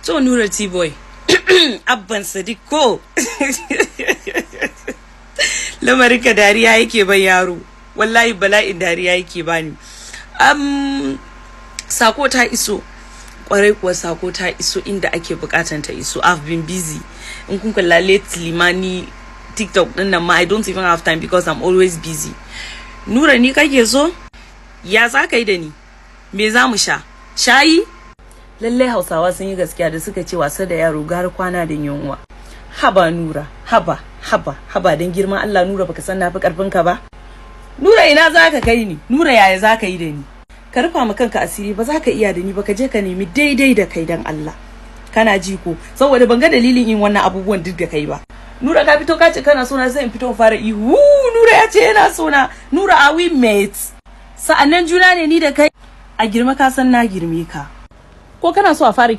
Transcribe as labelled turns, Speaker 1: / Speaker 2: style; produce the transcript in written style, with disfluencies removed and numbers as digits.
Speaker 1: To, Nura T-Boy, Abban Sadiq ko, lamarinka dariya yake ban yaro, wallahi bala'in dariya yake bani. Sako ta iso, kwarai kuwa sako ta iso inda ake bukatan ta iso. I've been busy. In kun kalla lately ma, ni TikTok din nan ma I don't even have time because I'm always busy. Nura, ni kake so? Ya za ka yi da ni? Me za mu sha? Shayi? Lallai Hausawa sun yi gaskiya da suka ce wasa da yaro gara kwana da yunwa. Haba Nura, haba, haba, haba, don girman Allah Nura, baka san nafi karfin ka ba? Nura, ina za ka kai ni? Nura, yaya za ka yi da ni? Ka rufa ma kanka asiri, ba za ka iya da ni ba. Ka je ka nemi daidai da kai dan Allah, kana ji ko? Saboda ban ga dalilin yin wannan abubuwan duk da kai ba. Nura, ka fito ka ce kana sona, sai in fito in fara ihu, "Nura ya ce yana sona." Nura, are we mates? Sa'annan juna ne ni da kai? A girma ka san na girme ka. Ko kana so a fara